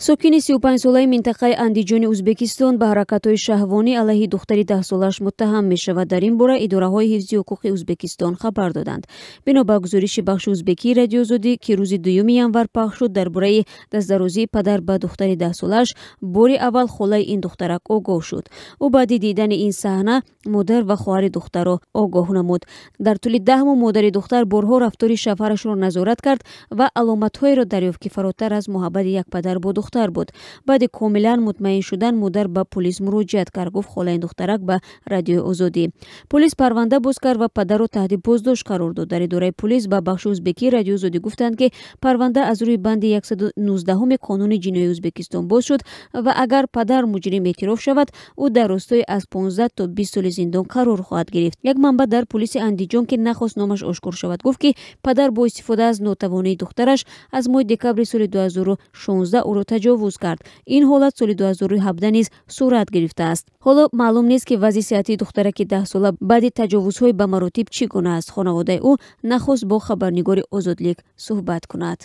Сокини 35-солаи минтақаи Андиҷони Ӯзбекистон ба ҳаракатҳои шаҳвонӣ алайҳи духтари 10-солааш муттаҳам мешавад. Дар ин бора идораҳои ҳифзи ҳуқуқи Ӯзбекистон хабар доданд. Бино ба гузориши бахши ӯзбекии Радиои Озодӣ, ки рӯзи 2 январ пахш шуд, дар бораи дастдарозии падар ба духтари 10-солааш бори аввал холаи ин духтарак огоҳ шуд. Ӯ баъди дидани ин саҳна модар ва хоҳари духтарро огоҳ намуд. Дар тӯли 10 моҳ модари духтар борҳо рафтори шавҳарашро назорат кард ва аломатҳоеро дарёфт, ки фаротар аз муҳаббати як падар бо духтар буд. Баъди комилан мутмаин шудан модар ба полис муроҷиат кард, гуфт холаи духтарак ба Радиои Озодӣ. Полис парванда боз кард ва падарро таҳти боздошт қарор дод. Дар идораи полис ба бахши ӯзбекии Радиои Озодӣ гуфтанд, ки парванда аз рӯи банди 119 Қонуни ҷиноии Ӯзбекистон боз шуд ва агар падар муҷрим эътироф шавад, ӯ дар ростои аз 15 то 20 соли зиндон қарор хоҳад гирифт. Як манбаъ дар полиси Андиҷон, ки нахост номаш ошкор шавад, гуфт, ки падар бо истифода аз нотавонии духтараш аз моҳи декабри соли 2016 ӯро таҷовуз кард. Ин ҳолат соли 2017 низ сурат гирифтааст. Ҳоло маълум нест, ки вазъи сиҳатии духтараки 10-сола баъди таҷовузҳои ба маротиб чӣ гуна аст. Хонаводаи ӯ нахост бо хабарнигори Озодлик суҳбат кунад.